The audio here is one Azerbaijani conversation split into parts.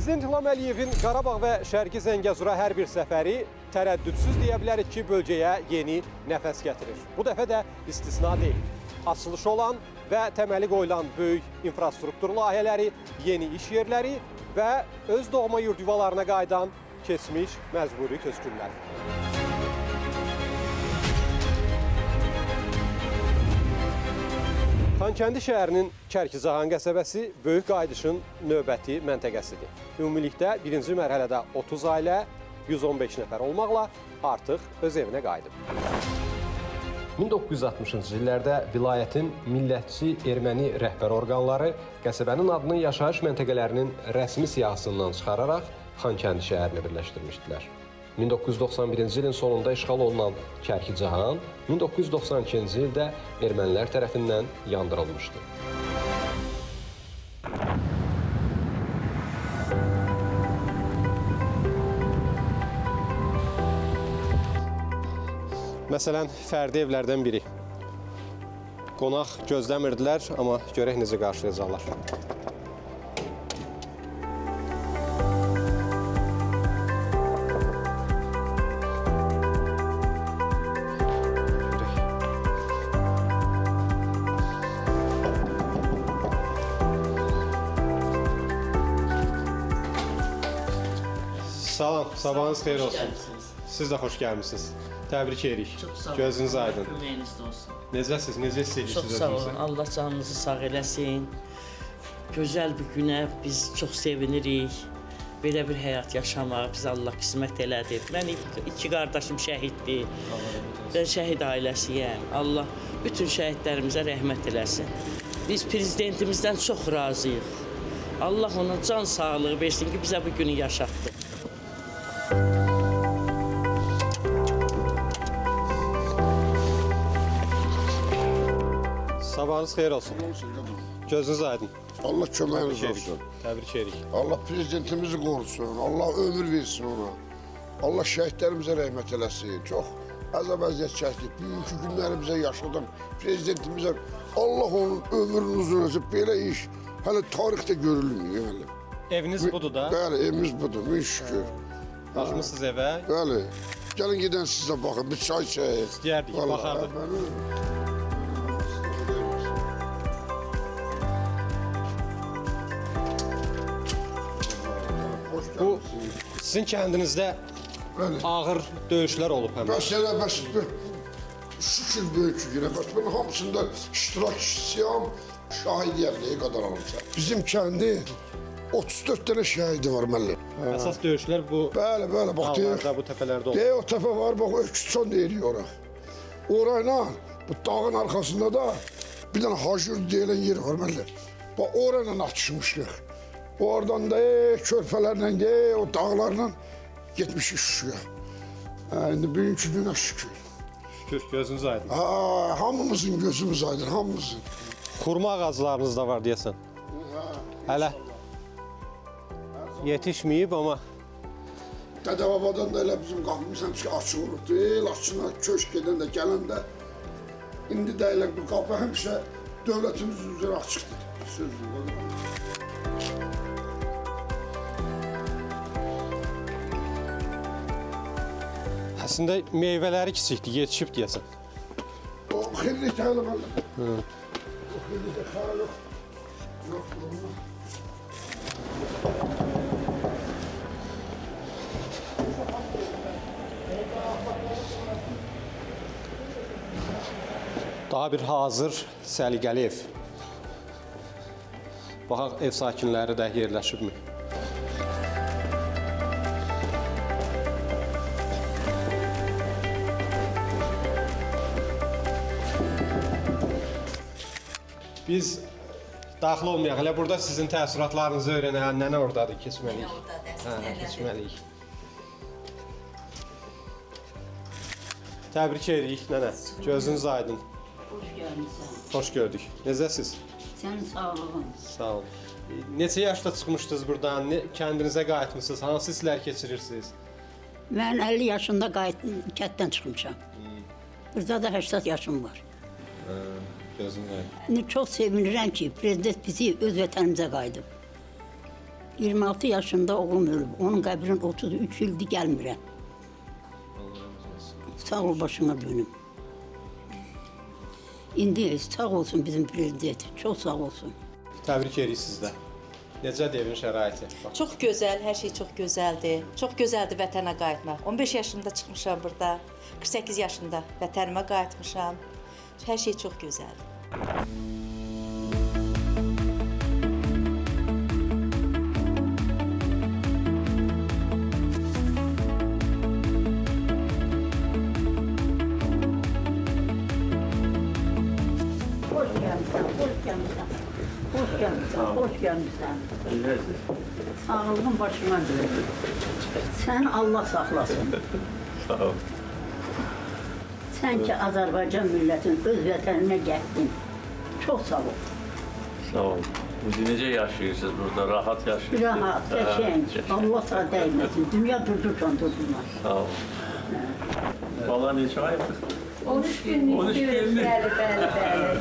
Prezident İlham Əliyevin Qarabağ və Şərqi Zəngəzura hər bir səfəri tərəddüdsüz deyə bilərik ki, bölgəyə yeni nəfəs gətirir. Bu dəfə də istisna deyil. Açılışı olan və təməli qoyulan böyük infrastruktur layihələri, yeni iş yerləri və öz doğma yurd yuvalarına qayıdan keçmiş məcburi köçkünlər. Xankəndi şəhərinin Kərkicahan qəsəbəsi böyük qayıdışın növbəti məntəqəsidir. Ümumilikdə birinci mərhələdə 30 ailə, 115 nəfər olmaqla artıq öz evinə qayıdıb. 1960-cı illərdə vilayətin millətçi erməni rəhbər orqanları qəsəbənin adını yaşayış məntəqələrinin rəsmi siyahısından çıxararaq Xankəndi şəhərinə birləşdirmişdilər. 1991-ci ilin sonunda işğal olunan Kərkicahan 1992-ci ildə ermənilər tərəfindən yandırılmışdı. Məsələn, fərdi evlərdən biri. Qonaq gözləmirdilər, amma görək necə qarşılayacaqlar. Görək. Salam, sabahınız xeyir Xoş olsun. gəlmisiniz. Siz də xoş gəlmisiniz. Təbrik edirik. Çox sağ olun. Gözünüz aydın. Allah köməyinizdə olsun. Necəsiz? Necə hiss edirsiniz Çox sağ olun. özünüzü? Allah canınızı sağ eləsin. Gözəl bir günə biz çox sevinirik. Belə bir həyat yaşamağı bizə Allah qismət elədi. Mən iki qardaşım şəhiddir. Mən şəhid ailəsiyəm. Allah bütün şəhidlərimizə rəhmət eləsin. Biz prezidentimizdən çox razıyıq. Allah ona can sağlığı versin ki, bizə bu günü yaşatdı. Sabahınız xeyir olsun. Gözünüz aydın. Allah köməyiniz Təbrik edirik. olsun. Təbrik edirik. Allah prezidentimizi qorusun. Allah ömür versin ona. Allah şəhidlərimizə rəhmət eləsin. Çox əzab əziyyət çəkdik. Bugünkü günlərimizə yaşadım. Prezidentimizə Allah onun ömrünü uzun eləsin. Belə iş hələ tarixdə görülmüyor hələ. Eviniz budur da. Bəli, evimiz budur. Min şükür. Baxmısınız evə. Bəli. Gəlin gedən sizə baxın. Bir çay içək. İstəyərdik, Vallahi, baxardıq. bəli. Xoş Bu gəlmisiniz. sizin kəndinizdə Bəli. ağır döyüşlər olub həm. də. Bəs elə bəs şükür böyük günə. Bəs bunun hamısında iştirakçısıyam, şahidiyəm deyə qədər alımsa. Bizim kəndi 34 dənə şəhidi var müəllim. Əsas döyüşlər bu Bəli, bəli, bax deyir. dağlarda, bu təpələrdə olub. Deyə o təpə var, bax Öküzçon deyirik ora. Orayla bu dağın arxasında da bir dənə Hacır deyilən yer var müəllim. Bax orayla atışmışdıq. Oradan da körpələrlə, o dağlarla getmişik Şuşaya. Hə, indi bugünkü günə şükür. Şükür, gözünüz aydın. Ha, hamımızın gözümüz aydın, hamımızın. Xurma ağaclarınız da var deyəsən. Hələ yetişməyib amma Dədə babadan da elə bizim qapımız həmişə açıq olurdu. Laçına köşk gedən də gələn də indi də elə bu qapı həmişə dövlətimizin üzrə açıqdır. Söz yox. əslində meyvələri kiçikdir, yetişib deyəsən. O xeyli hələ müəllim. O xeyli də xələ yox. Yox, yox. Daha bir hazır səliqəli ev. Baxaq ev sakinləri də yerləşibmi? Biz daxil olmayaq. Hələ burada sizin təəssüratlarınızı öyrənək. Nənə ordadır, keçməliyik. Nənə ordadır, Hə, nənədir. keçməliyik. Təbrik edirik nənə. Gözünüz aydın. Xoş gəlmisən. Xoş gördük. Necəsiz? Sənin sağlığın. Sağ olun. Neçə yaşda çıxmışdınız burdan? Kəndinizə qayıtmısınız? Hansı hisslər keçirirsiniz? Mən 50 yaşında kənddən çıxmışam. Burada da 80 yaşım var. Gözünüz aydın. İndi çox sevinirəm ki, prezident bizi öz vətənimizə qayıdıb. 26 yaşında oğlum ölüb. Onun qəbrini 33 ildir gəlmirəm. Sağ ol başına dönüm. İndi sağ olsun bizim prezident. Çox sağ olsun. Təbrik edirik sizdə. Necədir evin şəraiti? Bax, Çox gözəl, hər şey çox gözəldir. Çox gözəldir vətənə qayıtmaq. 15 yaşımda çıxmışam burada. 48 yaşında vətənimə qayıtmışam. Hər şey çox gözəldir. Xoş gəlmisən, xoş gəlmisən. Xoş gəlmisən, xoş gəlmisən. Sağlığın başına dönüm. Sən Allah saxlasın. Sağ ol. Sən ki Azərbaycan millətinin öz vətəninə gəldin. Çox sağ ol. Sağ ol. İndi necə yaşayırsınız burada? Rahat yaşayırsınız? Rahat, qəşəng. Allah sağ dəyməsin. Dünya durdursan durdurmaz. Sağ ol. Valla neçə aydır? 13 günlük. 13 günlük. Bəli, bəli, bəli.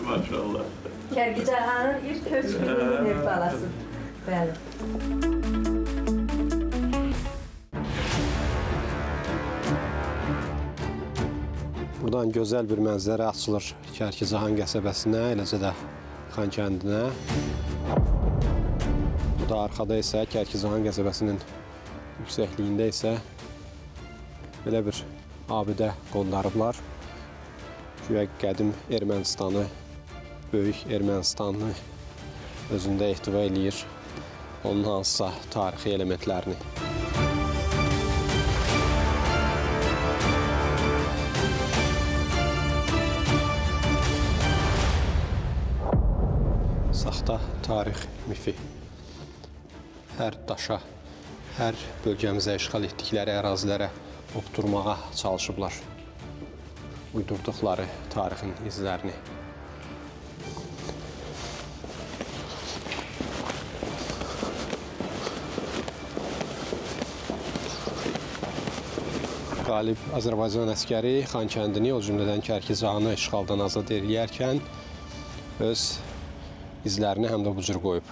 Maşallah. Kərkicahanın ilk köç gününün ev balası. Bəli. Buradan gözəl bir mənzərə açılır Kərkicahan qəsəbəsinə, eləcə də Xankəndinə. Bu da arxada isə Kərkicahan qəsəbəsinin yüksəkliyində isə belə bir abidə qondarıblar. Güya qədim Ermənistanı, böyük Ermənistanı özündə ehtiva eləyir onun hansısa tarixi elementlərini. Saxta tarix mifi. Hər daşa, hər bölgəmizə işğal etdikləri ərazilərə oturmağa çalışıblar. Uydurduqları tarixin izlərini. Qalib Azərbaycan əskəri Xankəndini, o cümlədən Kərkicahanı işğaldan azad eləyərkən öz izlərini həm də bu cür qoyub.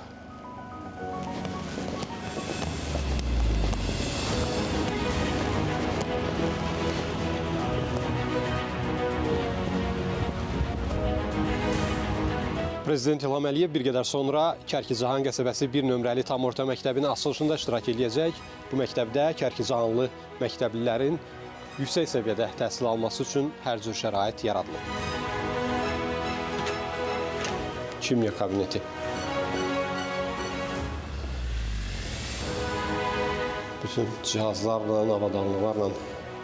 Prezident İlham Əliyev bir qədər sonra Kərkicahan qəsəbəsi 1 nömrəli tam orta məktəbinin açılışında iştirak eləyəcək. Bu məktəbdə Kərkicahanlı məktəblilərin yüksək səviyyədə təhsil alması üçün hər cür şərait yaradılıb. Kimya kabineti. Bütün cihazlarla, avadanlıqlarla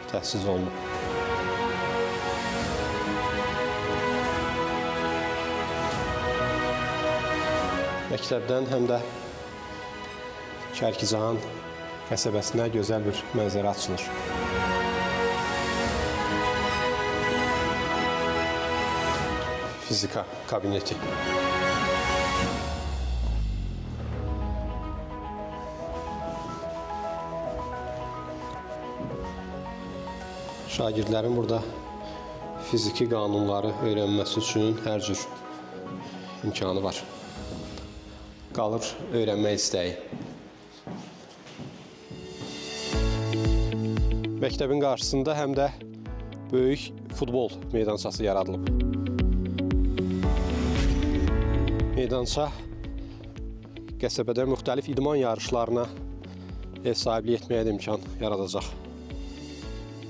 təchiz olunub. Məktəbdən həm də Kərkicahan qəsəbəsinə gözəl bir mənzərə açılır. Fizika kabineti. Şagirdlərin burada fiziki qanunları öyrənməsi üçün hər cür imkanı var. Qalır öyrənmək istəyi. Məktəbin qarşısında həm də böyük futbol meydançası yaradılıb. Meydança qəsəbədə müxtəlif idman yarışlarına ev sahibliyi etməyə də imkan yaradacaq.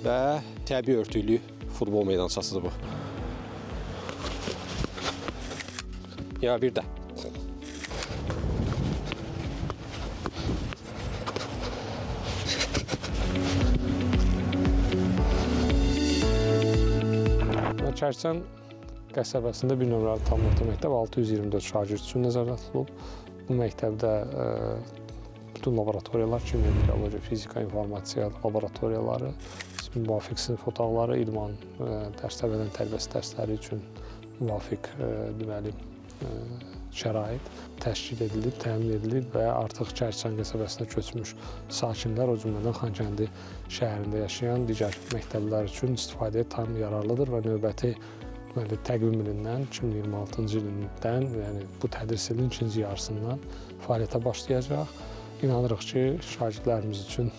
Və təbii örtüklü futbol meydançasıdır bu. Ya bir də. Kərkican qəsəbəsində 1 nömrəli tam orta məktəb 624 şagird üçün nəzərdə tutulub. Bu məktəbdə bütün laboratoriyalar, kimya, biologiya, fizika, informasiya laboratoriyaları, müvafiq sinif otaqları, idman dərslər, bədən tərbiyəsi dərsləri üçün müvafiq deməli şərait təşkil edilib, təmin edilib və artıq Kərkican qəsəbəsinə köçmüş sakinlər, o cümlədən Xankəndi şəhərində yaşayan digər məktəblilər üçün istifadəyə tam yararlıdır və növbəti Deməli, təqvim ilindən, 2026-cı ildən, yəni bu tədris ilinin ikinci yarısından fəaliyyətə başlayacaq. İnanırıq ki, şagirdlərimiz üçün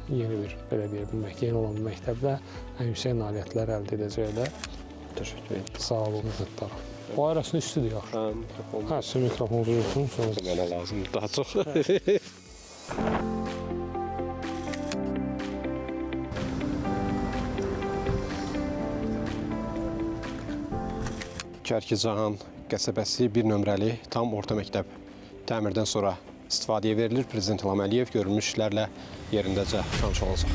yeni bir, belə deyək, yeni olan bu məktəbdə ən yüksək nailiyyətlər əldə edəcəklər. Təşəkkür edirəm. Sağ olun, minnətdaram. Bu arasında üstüdür yaxşı. Hə, mikrofon. Hə, sizin mikrofonunuzu götürün, sonra Mənə lazımdır daha çox. Kərkicahan qəsəbəsi 1 nömrəli tam orta məktəb təmirdən sonra istifadəyə verilir. Prezident İlham Əliyev görülmüş işlərlə yerindəcə tanış olacaq.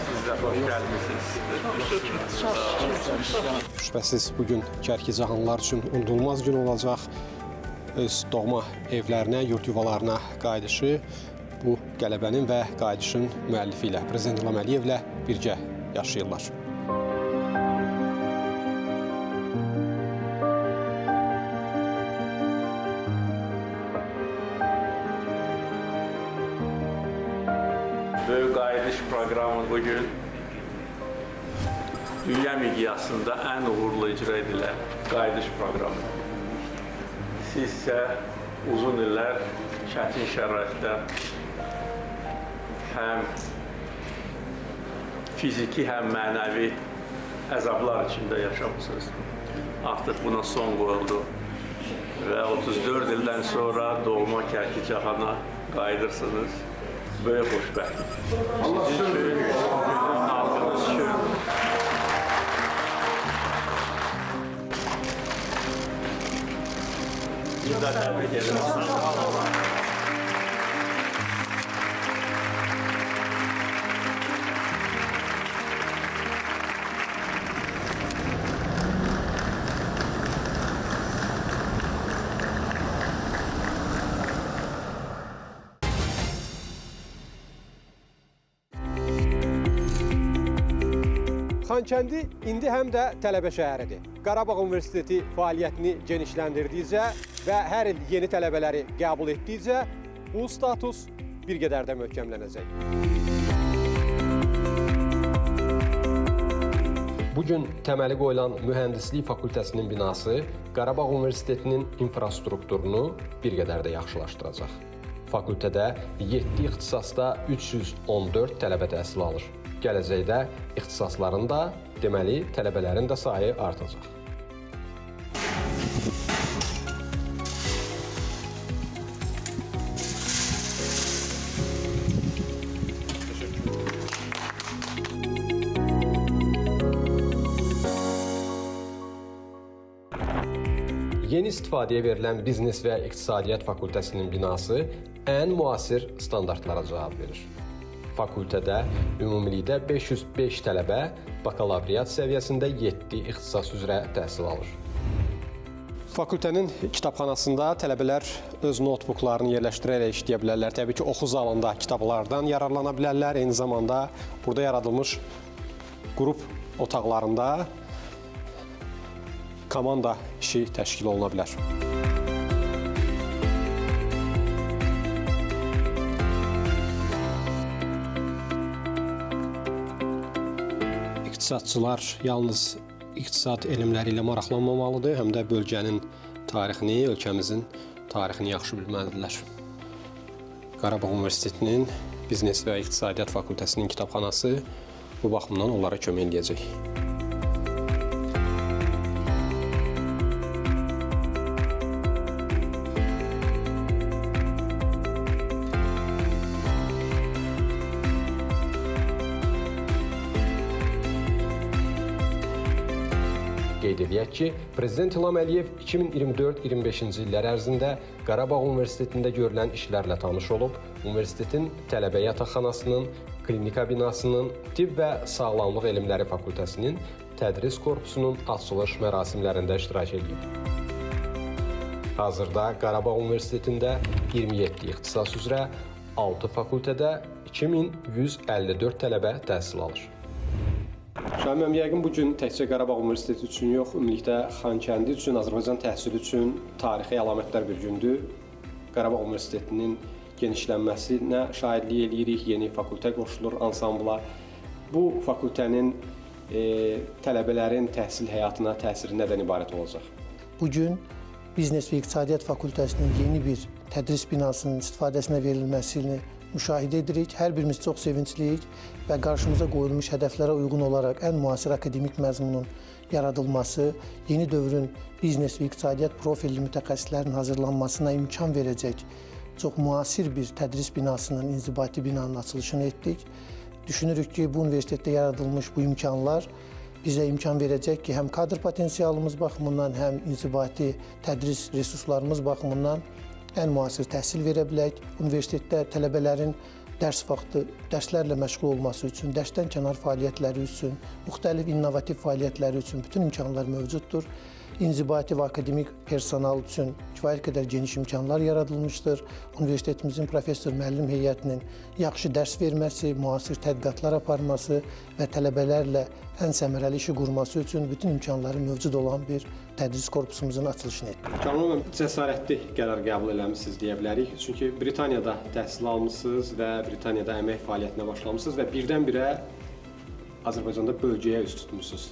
Siz də xoş gəlmisiniz. Şübhəsiz bu gün Kərkicahanlılar üçün unudulmaz gün olacaq. Öz doğma evlərinə, yurd yuvalarına qayıdışı bu qələbənin və qayıdışın müəllifi ilə, Prezident İlham Əliyevlə birgə yaşayırlar. Böyük Qayıdış proqramı bugün dünya miqyasında ən uğurlu icra edilən qayıdış proqramı. Siz isə uzun illər çətin şəraitdə həm fiziki, həm mənəvi əzablar içində yaşamısınız. Artıq buna son qoyuldu və 34 ildən sonra doğma Kərkicahana qayıdırsınız. Böyük xoşbəxtlik. Allah Sizin üçün, halkınız üçün. Bir daha təbrik edirəm. Xankəndi indi həm də tələbə şəhəridir. Qarabağ Universiteti fəaliyyətini genişləndirdikcə və hər il yeni tələbələri qəbul etdikcə bu status bir qədər də möhkəmlənəcək. Bu gün təməli qoyulan Mühəndislik Fakültəsinin binası Qarabağ Universitetinin infrastrukturunu bir qədər də yaxşılaşdıracaq. Fakültədə 7 ixtisasda 314 tələbə təhsil alır. Gələcəkdə ixtisasların da, deməli, tələbələrin də sayı artacaq. Yeni istifadəyə verilən Biznes və İqtisadiyyat Fakültəsinin binası ən müasir standartlara cavab verir. Fakültədə ümumilikdə 505 tələbə bakalavriat səviyyəsində 7 ixtisas üzrə təhsil alır. Fakültənin kitabxanasında tələbələr öz notebooklarını yerləşdirərək işləyə bilərlər. Təbii ki, oxu zalında kitablardan yararlana bilərlər. Eyni zamanda burada yaradılmış qrup otaqlarında komanda işi təşkil oluna bilər. İqtisadçılar yalnız iqtisad elmləri ilə maraqlanmamalıdır, həm də bölgənin tarixini, ölkəmizin tarixini yaxşı bilməlidirlər. Qarabağ Universitetinin Biznes və İqtisadiyyat Fakültəsinin kitabxanası bu baxımdan onlara kömək eləyəcək. Qeyd eləyək ki, Prezident İlham Əliyev 2024-25-ci illər ərzində Qarabağ Universitetində görülən işlərlə tanış olub, universitetin tələbə yataqxanasının, klinika binasının, Tibb və Sağlamlıq Elmləri Fakültəsinin tədris korpusunun açılış mərasimlərində iştirak edib. Hazırda Qarabağ Universitetində 27 ixtisas üzrə 6 fakültədə 2154 tələbə təhsil alır. Şahin müəllim, yəqin bu gün təkcə Qarabağ Universiteti üçün yox, ümumilikdə Xankəndi üçün, Azərbaycan təhsili üçün tarixi əlamətdar bir gündür. Qarabağ Universitetinin genişlənməsinə şahidlik eləyirik, yeni fakültə qoşulur ansambla. Bu fakültənin tələbələrin təhsil həyatına təsiri nədən ibarət olacaq? Bu gün Biznes və İqtisadiyyat Fakültəsinin yeni bir tədris binasının istifadəsinə verilməsini müşahidə edirik. Hər birimiz çox sevincliyik və qarşımıza qoyulmuş hədəflərə uyğun olaraq ən müasir akademik məzmunun yaradılması, yeni dövrün biznes və iqtisadiyyat profilli mütəxəssislərin hazırlanmasına imkan verəcək çox müasir bir tədris binasının, inzibati binanın açılışını etdik. Düşünürük ki, bu universitetdə yaradılmış bu imkanlar bizə imkan verəcək ki, həm kadr potensialımız baxımından, həm inzibati tədris resurslarımız baxımından ən müasir təhsil verə bilək. Universitetdə tələbələrin dərs vaxtı dərslərlə məşğul olması üçün, dərsdən kənar fəaliyyətləri üçün, müxtəlif innovativ fəaliyyətləri üçün bütün imkanlar mövcuddur. İnzibati və akademik personal üçün kifayət qədər geniş imkanlar yaradılmışdır. Universitetimizin professor müəllim heyətinin yaxşı dərs verməsi, müasir tədqiqatlar aparması və tələbələrlə ən səmərəli işi qurması üçün bütün imkanları mövcud olan bir tədris korpusumuzun açılışını etdik. Kamran müəllim, cəsarətli qərar qəbul eləmisiniz deyə bilərik. Çünki Britaniyada təhsil almısınız və Britaniyada əmək fəaliyyətinə başlamısınız və birdən-birə Azərbaycanda bölgəyə üz tutmusunuz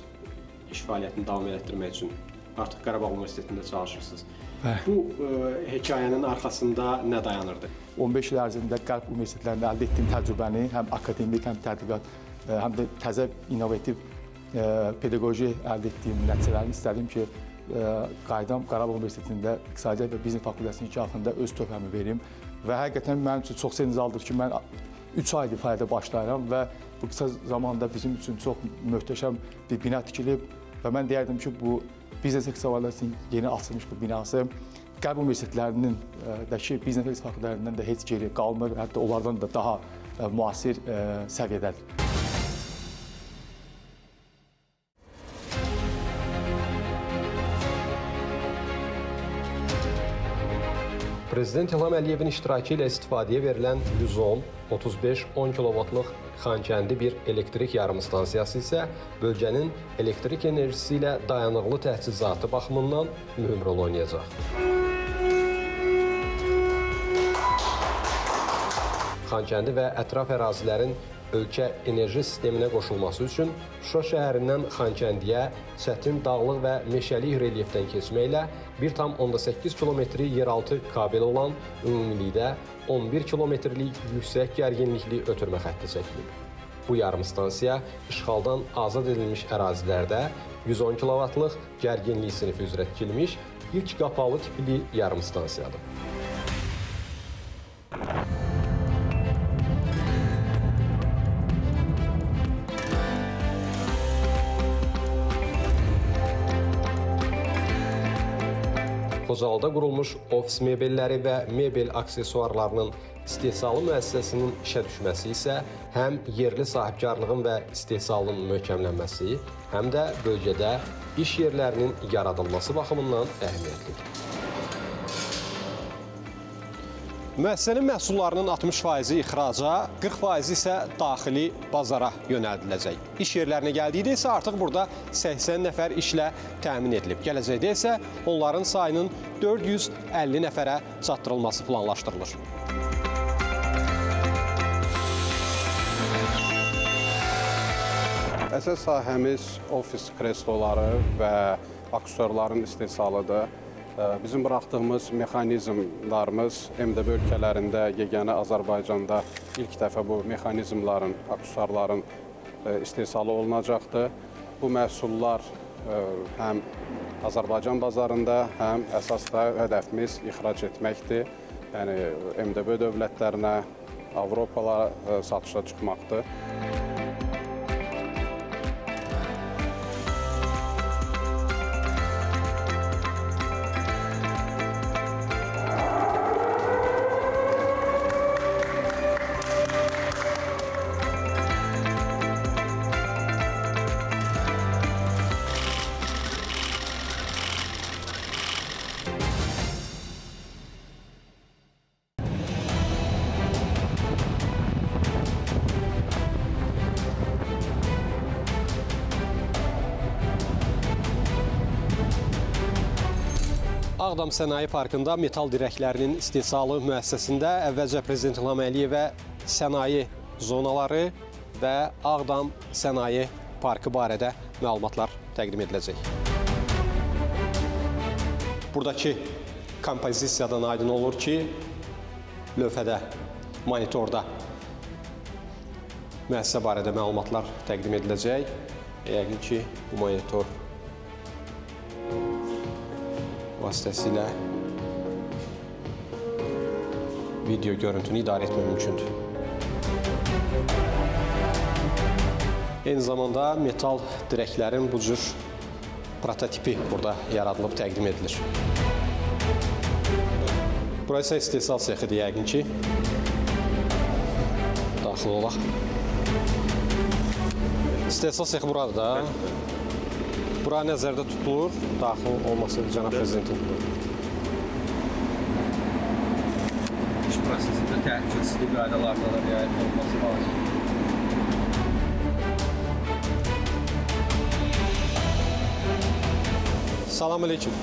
iş fəaliyyətini davam elətdirmək üçün. Artıq Qarabağ Universitetində çalışırsınız. Bu hekayənin arxasında nə dayanırdı? 15 il ərzində Qərb universitetlərində əldə etdiyim təcrübəni həm akademik, həm tədqiqat, həm də təzə innovativ pedaqoji əldə etdiyim nəticələrini istədim ki, qayıdam Qarabağ Universitetində İqtisadiyyat və Biznes Fakültəsinin inkişafında öz töhfəmi verim. Və həqiqətən mənim üçün çox sevinclidir ki, mən 3 aydır fəaliyyətə başlayıram və bu qısa zamanda bizim üçün çox möhtəşəm bir bina tikilib və mən deyərdim ki, bu Biznes İqtisadiyyatının yeni açılmış bu binası Qərb universitetlərinin dəki biznes fakültələrindən də heç geri qalmır, hətta onlardan da daha müasir səviyyədədir. Prezident İlham Əliyevin iştirakı ilə istifadəyə verilən 110, 35, 10 kilovatlıq Xankəndi bir elektrik yarımstansiyası isə bölgənin elektrik enerjisi ilə dayanıqlı təchizatı baxımından mühüm rol oynayacaq. Xankəndi və ətraf ərazilərin ölkə enerji sisteminə qoşulması üçün Şuşa şəhərindən Xankəndiyə çətin dağlıq və meşəlik relyefdən keçməklə 1,8 kilometri yeraltı kabel olan ümumilikdə 11 kilometrlik yüksək gərginlikli ötürmə xətti çəkilib. Bu yarımstansiya işğaldan azad edilmiş ərazilərdə 110 kilovatlıq gərginlik sinifi üzrə tikilmiş ilk qapalı tipli yarımstansiyadır. Xocalıda qurulmuş ofis mebelləri və mebel aksesuarlarının istehsalı müəssisəsinin işə düşməsi isə həm yerli sahibkarlığın və istehsalın möhkəmlənməsi, həm də bölgədə iş yerlərinin yaradılması baxımından əhəmiyyətlidir. Müəssisənin məhsullarının 60%-i ixraca, 40%-i isə daxili bazara yönəldiləcək. İş yerlərinə gəldikdə isə artıq burada 80 nəfər işlə təmin edilib. Gələcəkdə isə onların sayının 450 nəfərə çatdırılması planlaşdırılır. Əsas sahəmiz ofis kresloları və aksesuarların istehsalıdır. Bizim buraxdığımız mexanizmlarımız MDB ölkələrində, yeganə Azərbaycanda ilk dəfə bu mexanizmların, aksesuarların istehsalı olunacaqdır. Bu məhsullar həm Azərbaycan bazarında, həm əsas da hədəfimiz ixrac etməkdir. Yəni MDB dövlətlərinə, Avropalara satışa çıxmaqdır. Ağdam Sənaye Parkında metal dirəklərinin istehsalı müəssisəsində əvvəlcə Prezident İlham Əliyevə sənaye zonaları və Ağdam Sənaye Parkı barədə məlumatlar təqdim ediləcək. Buradakı kompozisiyadan aydın olur ki, lövhədə, monitorda müəssisə barədə məlumatlar təqdim ediləcək. Yəqin ki, bu monitor vasitəsilə video görüntünü idarə etmək mümkündür. Eyni zamanda metal dirəklərin bu cür prototipi burada yaradılıb təqdim edilir. Bura isə istehsal sexidir yəqin ki. Daxil olaq. İstehsal sexi buradır da. Bura nəzərdə tutulur, daxil olması cənab prezidentin. İş prosesində təhlükəsizlik qaydalarına da riayət olunması lazımdır. Salam aleyküm.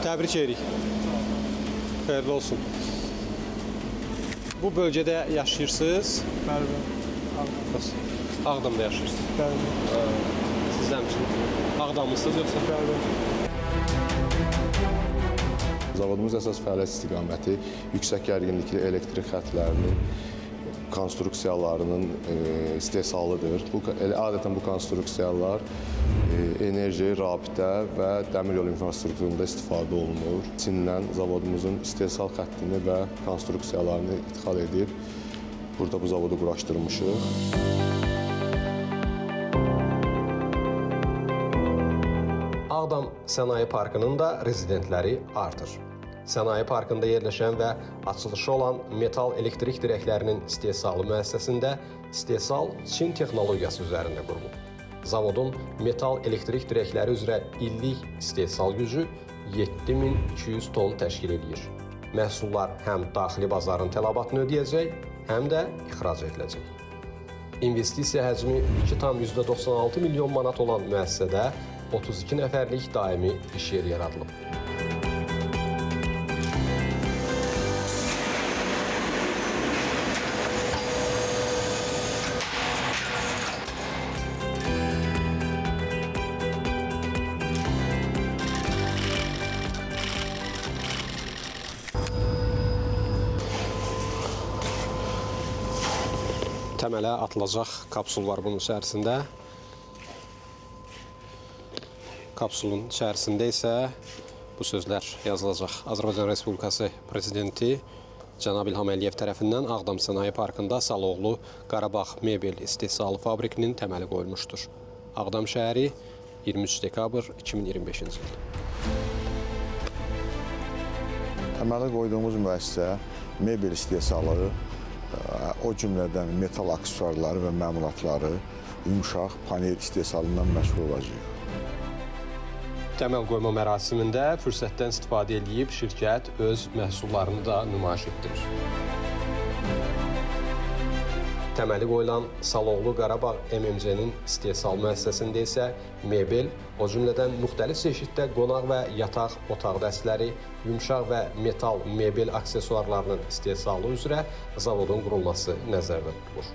Təbrik edirik. Xeyirli olsun. Bu bölgədə yaşayırsınız? Bəli, bəli. Ağdamda yaşayırsınız? Bəli. Siz həmçinin Ağdamlısınız yoxsa? Bəli. Zavodumuz əsas fəaliyyət istiqaməti yüksək gərginlikli elektrik xətlərinin konstruksiyalarının istehsalıdır. Adətən bu konstruksiyalar enerji, rabitə və dəmir yolu infrastrukturunda istifadə olunur. Çindən zavodumuzun istehsal xəttini və konstruksiyalarını idxal edib burada bu zavodu quraşdırmışıq. Ağdam Sənaye Parkının da rezidentləri artır. Sənaye Parkında yerləşən və açılışı olan metal elektrik dirəklərinin istehsalı müəssisəsində istehsal Çin texnologiyası üzərində qurulub. Zavodun metal elektrik dirəkləri üzrə illik istehsal gücü 7200 ton təşkil eləyir. Məhsullar həm daxili bazarın tələbatını ödəyəcək, həm də ixrac ediləcək. İnvestisiya həcmi 2,96 milyon manat olan müəssisədə 32 nəfərlik daimi iş yeri yaradılıb. Təmələ atılacaq kapsul var bunun içərisində. Kapsulun içərisində isə bu sözlər yazılacaq. Azərbaycan Respublikası Prezidenti cənab İlham Əliyev tərəfindən Ağdam Sənaye Parkında Saloğlu Qarabağ Mebel İstehsalı Fabrikinin təməli qoyulmuşdur. Ağdam şəhəri 23 dekabr 2025-ci il. Təməli qoyduğumuz müəssisə mebel istehsalı, o cümlədən metal aksesuarları və məmulatları, yumşaq panel istehsalından məşğul olacaq. Təməl qoyma mərasimində fürsətdən istifadə eləyib şirkət öz məhsullarını da nümayiş etdirir. Təməli qoyulan Saloğlu Qarabağ MMC-nin istehsal müəssisəsində isə mebel, o cümlədən müxtəlif çeşiddə qonaq və yataq otaq dəstləri, yumşaq və metal mebel aksesuarlarının istehsalı üzrə zavodun qurulması nəzərdə tutulur.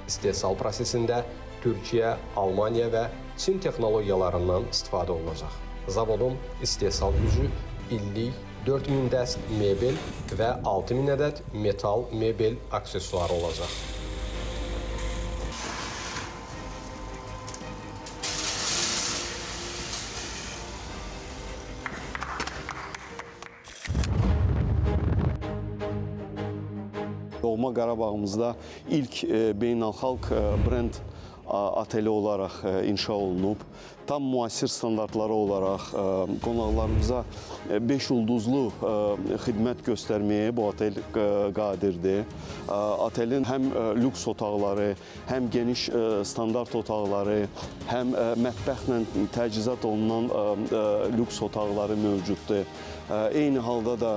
İstehsal prosesində Türkiyə, Almaniya və Çin texnologiyalarından istifadə olunacaq. Zavodun istehsal gücü illik 4000 dəst mebel və 6000 ədəd metal mebel aksesuarı olacaq. Doğma Qarabağımızda ilk beynəlxalq brend oteli olaraq inşa olunub. Tam müasir standartları olaraq qonaqlarımıza 5 ulduzlu xidmət göstərməyə bu otel qadirdir. Otelin həm lüks otaqları, həm geniş standart otaqları, həm mətbəxlə təchizat olunan lüks otaqları mövcuddur. Eyni halda da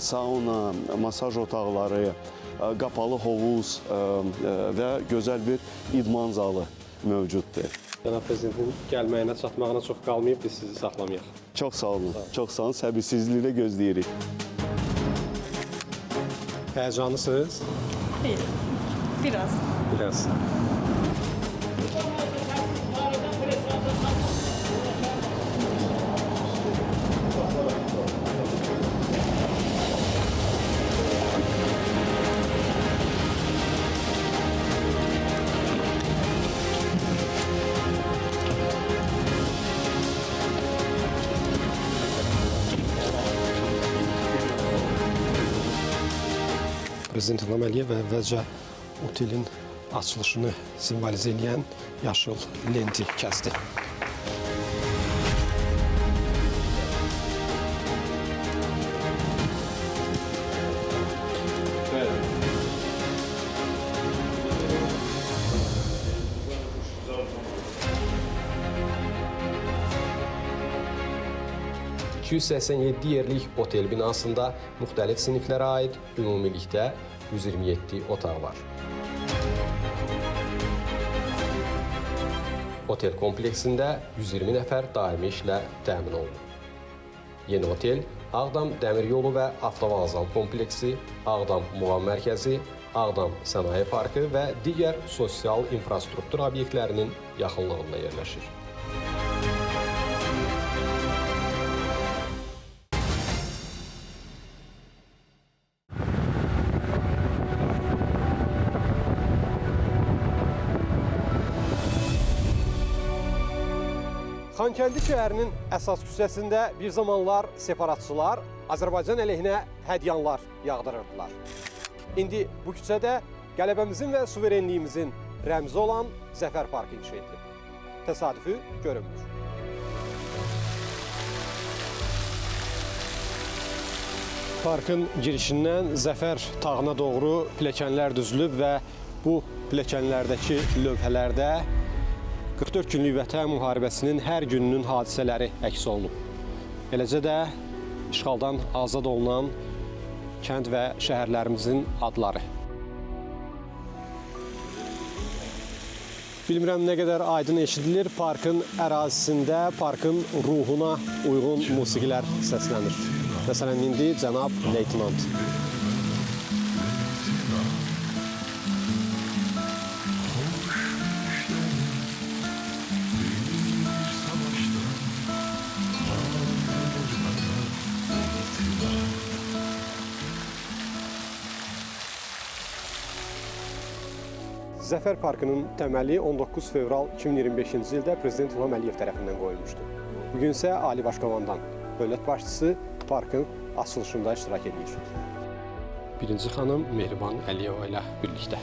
sauna, masaj otaqları, qapalı hovuz və gözəl bir idman zalı mövcuddur. Cənab Prezidentin gəlməyinə çatmağına çox qalmayıb, biz sizi saxlamayaq. Çox sağ olun, çox sağ olun. Səbirsizliklə gözləyirik. Həyəcanlısınız? Xeyr, biraz. Biraz. Prezident İlham Əliyev əvvəlcə otelin açılışını simvolizə edən yaşıl lenti kəsdi. Bəli. ...287 yerlik otel binasında müxtəlif siniflərə aid ümumilikdə 127 otaq var. Otel kompleksində 120 nəfər daimi işlə təmin olunub. Yeni otel Ağdam Dəmir Yolu və Avtovağzal kompleksi, Ağdam Muğam Mərkəzi, Ağdam Sənaye Parkı və digər sosial infrastruktur obyektlərinin yaxınlığında yerləşir. Xankəndi şəhərinin əsas küçəsində bir zamanlar separatçılar Azərbaycan əleyhinə hədyanlar yağdırırdılar. İndi bu küçədə qələbəmizin və suverenliyimizin rəmzi olan Zəfər Parkı inşa edilib. Təsadüfü görünmür. Parkın girişindən Zəfər tağına doğru pilləkənlər düzülüb və bu pilləkənlərdəki lövhələrdə 44 günlük vətən müharibəsinin hər gününün hadisələri əks olunub. Eləcə də işğaldan azad olunan kənd və şəhərlərimizin adları. Bilmirəm nə qədər aydın eşidilir, parkın ərazisində parkın ruhuna uyğun musiqilər səslənir. Məsələn, indi cənab leytenant. Zəfər Parkının təməli 19 fevral 2025-ci ildə Prezident İlham Əliyev tərəfindən qoyulmuşdu. Bugün isə Ali Baş Komandan dövlət başçısı parkın açılışında iştirak edir. Birinci xanım Mehriban Əliyeva ilə birlikdə.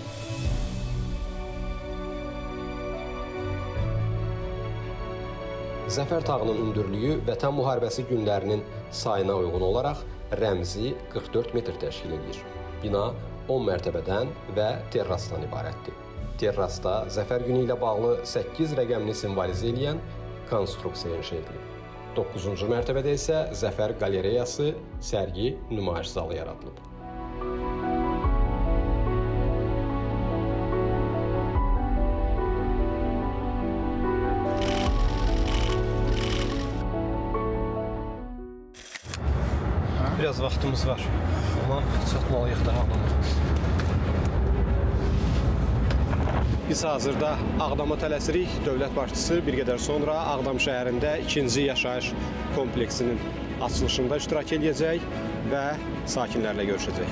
Zəfər tağının hündürlüyü Vətən müharibəsi günlərinin sayına uyğun olaraq rəmzi 44 metr təşkil edir. Bina 10 mərtəbədən və terrasdan ibarətdir. Terrasda Zəfər günü ilə bağlı 8 rəqəmini simvolizə eləyən konstruksiya inşa edilib. 9-cu mərtəbədə isə Zəfər Qalereyası sərgi nümayiş zalı yaradılıb. Biraz vaxtımız var, amma çatmalıyıq daha Ağdama. Biz hazırda Ağdama tələsirik. Dövlət başçısı bir qədər sonra Ağdam şəhərində ikinci yaşayış kompleksinin açılışında iştirak edəcək və sakinlərlə görüşəcək.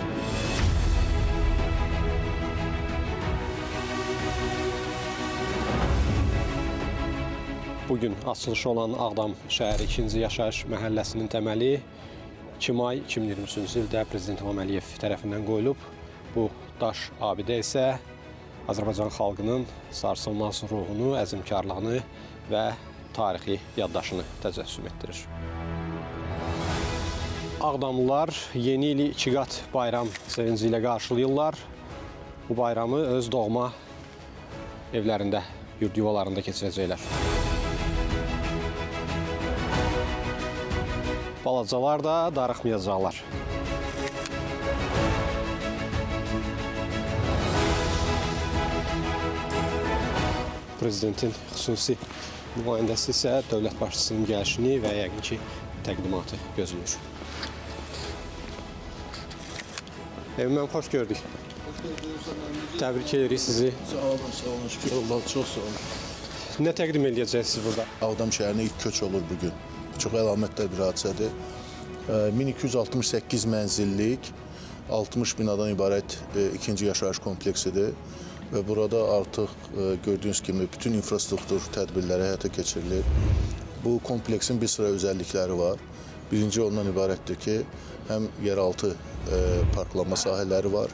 Bugün açılışı olan Ağdam şəhəri ikinci yaşayış məhəlləsinin təməli 2 may 2023-cü ildə Prezident İlham Əliyev tərəfindən qoyulub. Bu daş abidə isə Azərbaycan xalqının sarsılmaz ruhunu, əzmkarlığını və tarixi yaddaşını təcəssüm etdirir. Ağdamlılar yeni ili iki qat bayram sevinci ilə qarşılayırlar. Bu bayramı öz doğma evlərində, yurd yuvalarında keçirəcəklər. Balacalar da darıxmayacaqlar. Prezidentin xüsusi nümayəndəsi isə dövlət başçısının gəlişini və yəqin ki, təqdimatı gözləyir. Evim, xoş gördük. Təbrik edirik sizi. Sağ olun, sağ olun. Şükür Allah, çox sağ olun. Nə təqdim edəcəksiniz burada? Ağdam şəhərinə ilk köç olur bugün. Çox əlamətdar bir hadisədir. 1268 mənzillik, 60 binadan ibarət ikinci yaşayış kompleksidir. Və burada artıq gördüyünüz kimi bütün infrastruktur tədbirləri həyata keçirilir. Bu kompleksin bir sıra özəllikləri var. Birinci ondan ibarətdir ki, həm yeraltı parklanma sahələri var,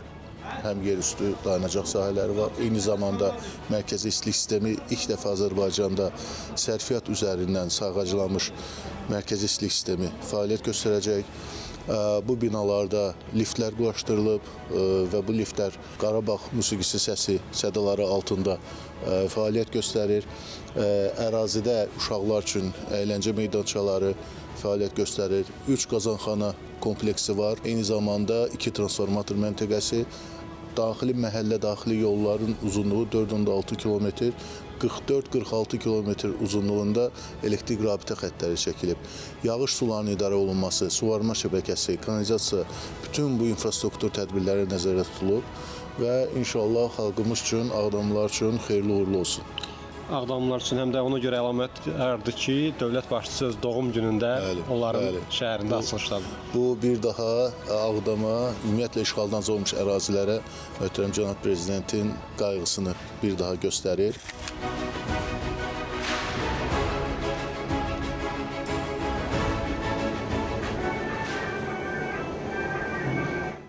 həm yerüstü dayanacaq sahələri var. Eyni zamanda mərkəzi istilik sistemi ilk dəfə Azərbaycanda sərfiyyat üzərindən sayğaclanmış mərkəzi istilik sistemi fəaliyyət göstərəcək. Bu binalarda liftlər quraşdırılıb və bu liftlər Qarabağ musiqisi səsi sədaları altında fəaliyyət göstərir. Ərazidə uşaqlar üçün əyləncə meydançaları fəaliyyət göstərir. 3 qazanxana kompleksi var. Eyni zamanda 2 transformator məntəqəsi, daxili məhəllə, daxili yolların uzunluğu 4,6 kilometr, 44-46 kilometr uzunluğunda elektrik rabitə xəttləri çəkilib. Yağış sularının idarə olunması, suvarma şəbəkəsi, kanalizasiya, bütün bu infrastruktur tədbirləri nəzərdə tutulub və inşallah xalqımız üçün, Ağdamlılar üçün xeyirli uğurlu olsun. Ağdamlılar üçün həm də ona görə əlamətdardır ki, dövlət başçısı öz doğum günündə onların şəhərində açılışdadır. Bu bir daha Ağdama, ümumiyyətlə işğaldan azad olmuş ərazilərə möhtərəm cənab prezidentin qayğısını bir daha göstərir.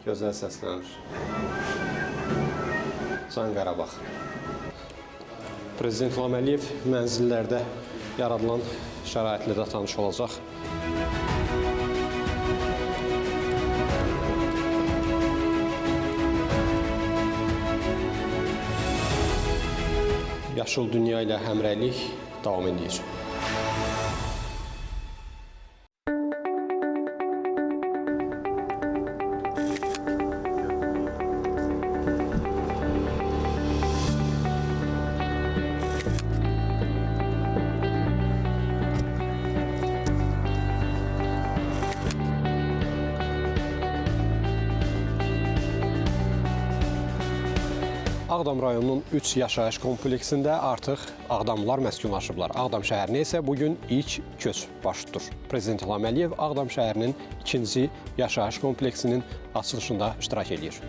Gözəl səslənir. Can Qarabağ. Prezident İlham Əliyev mənzillərdə yaradılan şəraitlə də tanış olacaq. Yaşıl dünya ilə həmrəylik davam edir. Ağdam rayonunun 3 yaşayış kompleksində artıq Ağdamlılar məskunlaşıblar. Ağdam şəhərinə isə bugün ilk köç baş tutur. Prezident İlham Əliyev Ağdam şəhərinin ikinci yaşayış kompleksinin açılışında iştirak edir.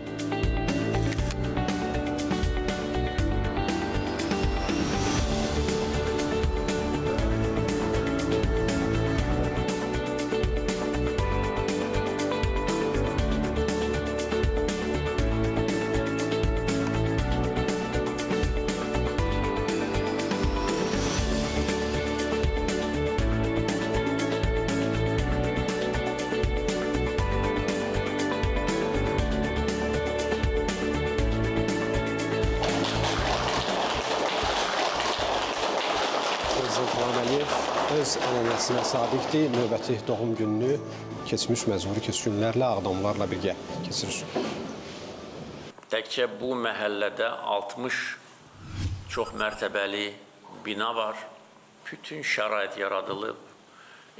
İlham Əliyev öz ənənəsinə sadiqdir. Növbəti doğum gününü keçmiş məcburi köçkünlərlə, Ağdamlılarla birgə keçirir. Təkcə bu məhəllədə 60 çox mərtəbəli bina var. Bütün şərait yaradılıb,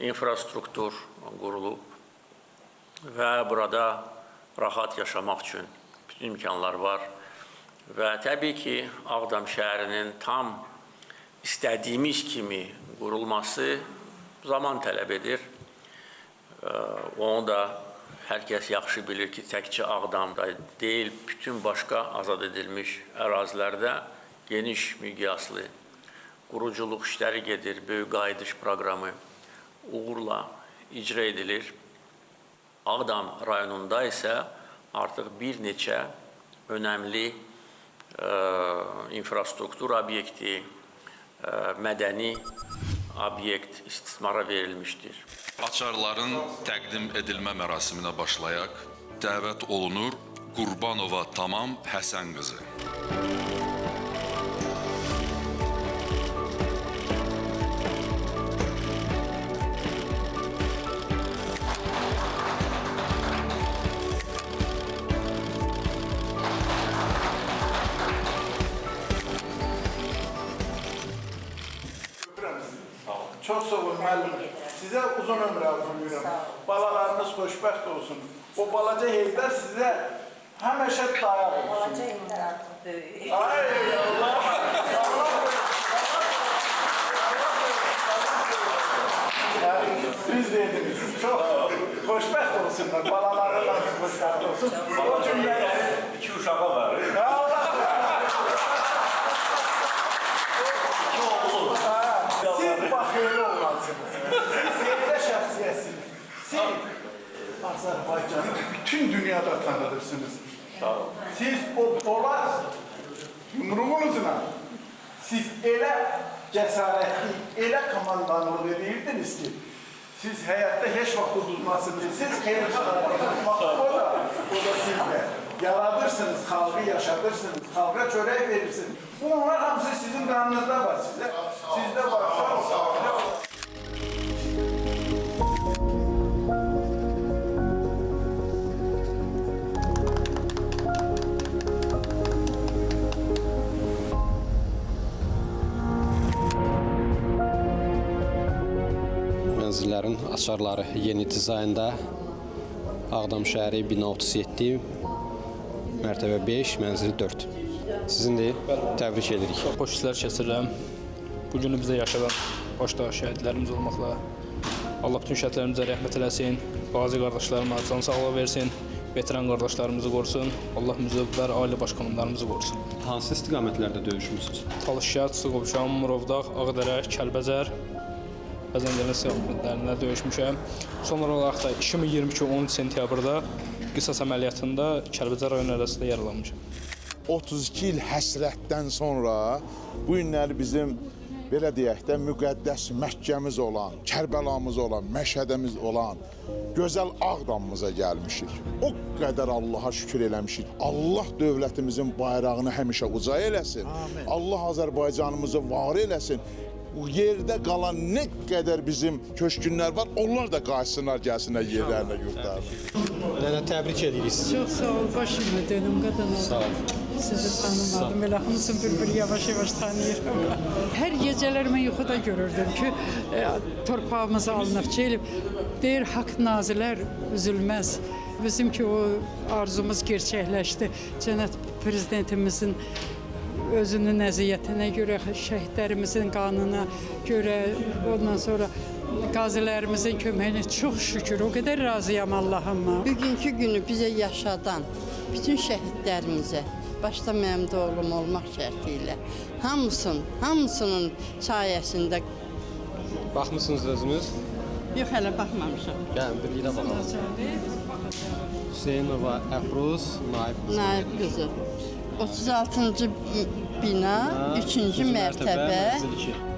infrastruktur qurulub və burada rahat yaşamaq üçün bütün imkanlar var. Və təbii ki, Ağdam şəhərinin tam istədiyimiz kimi qurulması zaman tələb edir. Onu da hər kəs yaxşı bilir ki, təkcə Ağdamda deyil, bütün başqa azad edilmiş ərazilərdə geniş miqyaslı quruculuq işləri gedir, böyük qayıdış proqramı uğurla icra edilir. Ağdam rayonunda isə artıq bir neçə önəmli infrastruktur obyekti, mədəni obyekt istismara verilmişdir. Açarların təqdim edilmə mərasiminə başlayaq. Dəvət olunur Qurbanova Tamam Həsən qızı. Çox sağ olun müəllim. Sizə uzun ömür arzulayıram. Balalarınız xoşbəxt olsun. O balaca Heydər sizə həmişə dayaq olsun. Balaca Heydər artıq böyük. Ay Allah! Allah! Düz dediniz. Çox xoşbəxt olsunlar. Balaları da xoşbəxt olsun. O cümlədən iki uşağı var. Allah! Siz bax elə olansınız. Siz elə şəxsiyyətsiniz. Siz Azərbaycanı bütün dünyada tanıdırsınız. Siz o polad yumruğunuzla siz elə cəsarətli, elə komandanlıq edirdiniz ki, siz həyatda heç vaxt uduzmazsınız. Siz xeyir çıxardırsınız. Bax, o da sizdə. Yaradırsınız, xalqı yaşadırsınız, xalqa çörək verirsiniz. Bunlar hamısı sizin qanınızda var, sizdə var. Sağ olun. Mənzillərin açarları yeni dizaynda. Ağdam şəhəri, bina 37, mərtəbə 5, mənzil 4. Sizindir, təbrik edirik. Çox xoş hisslər keçirirəm. Bu günü bizə yaşadan başda şəhidlərimiz olmaqla Allah bütün şəhidlərimizə rəhmət eləsin, qazi qardaşlarıma can sağlığı versin, veteran qardaşlarımızı qorusun, Allah müzəffər ailə başkomandanımızı qorusun. Hansı istiqamətlərdə döyüşmüsünüz? Talışyad, Sıqovşan, Murovdağ, Ağdərə, Kəlbəcər və Zəncənin istiqamətlərində döyüşmüşəm. Son olaraq da 2022 13 sentyabrda qisas əməliyyatında Kəlbəcər rayon ərazisində yaralanmışam. 32 il həsrətdən sonra bu günləri bizim belə deyək də müqəddəs Məkkəmiz olan, Kərbəlamız olan, Məşhədəmiz olan gözəl Ağdamımıza gəlmişik. O qədər Allaha şükür eləmişik. Allah dövlətimizin bayrağını həmişə uca eləsin. Amin. Allah Azərbaycanımızı var eləsin. Yerdə qalan nə qədər bizim köşkünlər var, onlar da qayıtsınlar, gəlsinlər yerlərinə, yurtlarına. Nənə, təbrik edirik sizi. Çox sağ ol, başımı dönüm qadın. Sağ ol. Sizi tanımadım, elə hamısını bir-bir yavaş-yavaş tanıyıram. Hər gecələr mən yuxuda görürdüm ki, torpağımız alınıb, gəlib, deyir, haqq nazilər üzülməz. Bizim ki, o arzumuz gerçəkləşdi. Cənab Prezidentimizin özünün əziyyətinə görə, şəhidlərimizin qanına görə, ondan sonra qazilərimizin köməyinə çox şükür, o qədər razıyam Allahıma. Bugünkü günü bizə yaşadan bütün şəhidlərimizə, başda mənim də oğlum olmaq şərti ilə, hamısının sayəsində. Baxmısınız özünüz? Yox, hələ baxmamışam. Gəlin, birlikdə baxalım. Hüseynova Əfruz, Naib qızı. Naib qızı. 36-cı bina, 3-cü mərtəbə. Mənzil 2.